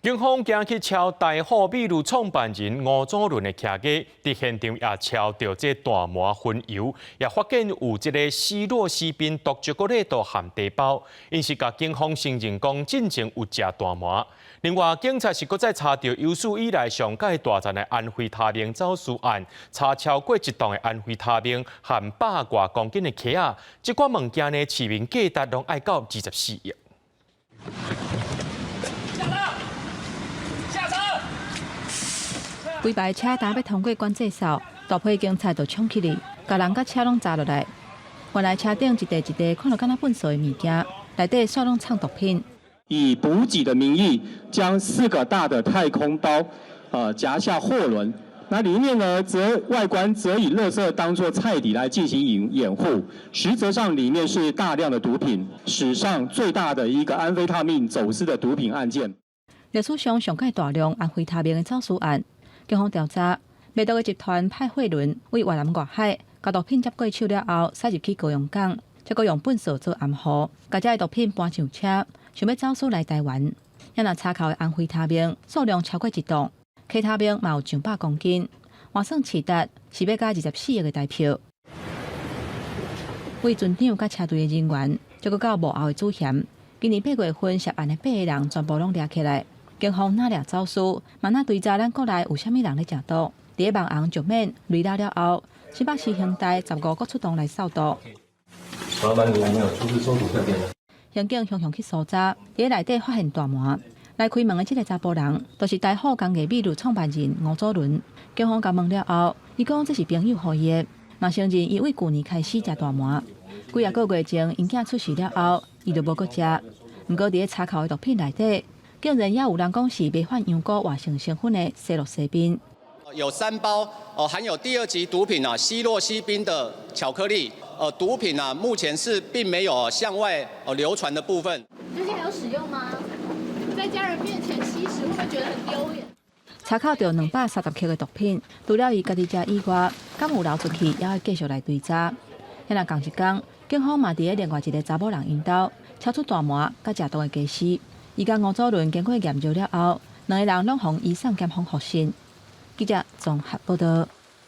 警方今去抄台虎美祿創辦人吳祖倫的徛家，佇現場也抄著這大麻薰油，也發現有這个西洛西賓毒朱古力都含茶包，𪜶是共警方承認講進前有食大麻。另外，警察是閣再查著有史以來上蓋大宗的安非他命走私案，查超過一噸的安非他命含百外公斤的 K 仔，這款物件呢，市面價值攏愛到24億。下車！下車！幾排車焦欲通過管制哨，大批警察就衝起來，共人佮車攏砸落來。原來車頂一袋一袋看著敢若糞埽的物件，內底煞攏藏毒品。以補給的名義，將四個大的太空包，夾下貨輪。那裡面呢，則外觀則以垃圾當作菜底來進行掩護，實則上裡面是大量的毒品，史上最大的一個安非他命走私的毒品案件。歷史上上蓋大量安非他命的走私案，警方調查，賣毒的集團派貨輪為越南外海，共毒品接過手了後，駛入去高雄港，再閣用糞埽做掩護，共這个毒品搬上車，想欲走私來台灣。若查扣的安非他命數量超過一噸，K 他命嘛有上百公斤，換算市值是欲共24億的台票。為船長佮車隊的人員，再閣到幕後的主嫌，今年8月份涉案的八个人全部攏掠起來。警方若掠走私，嘛若追查咱國內有啥物人咧食毒。佇咧網紅石面雷拉了後，新北市刑大15閣出動來掃毒。老闆，你有沒有初次收毒這邊？刑警雄雄去搜查，佇咧內底發現大麻。來開門的這个查埔人，就是台虎工藝美祿創辦人吳祖倫。警方共問了後，伊講這是朋友予伊的，嘛承認伊為舊年開始食大麻。幾仔個月前，𪜶囝出世了後，伊就無閣食。毋過佇咧查扣的毒品內底，竟然也有人講是迷幻香菇換成成分的西洛西賓。有三包哦，含有第二級毒品啊，西洛西賓的巧克力。毒品啊，目前是並沒有向外流傳的部分。最近還有使用嗎？在家人面前吸食，會不會覺得很丟臉？查扣著230克的毒品，除了伊家己食以外，敢有流出去，也會繼續來追查。遐若仝一工，警方嘛佇咧另外一个查某人𪜶兜，抄出大麻佮食毒的家私。伊佮吳祖倫經過驗尿了後，兩个人攏予移送檢方複訊。記者綜合報道。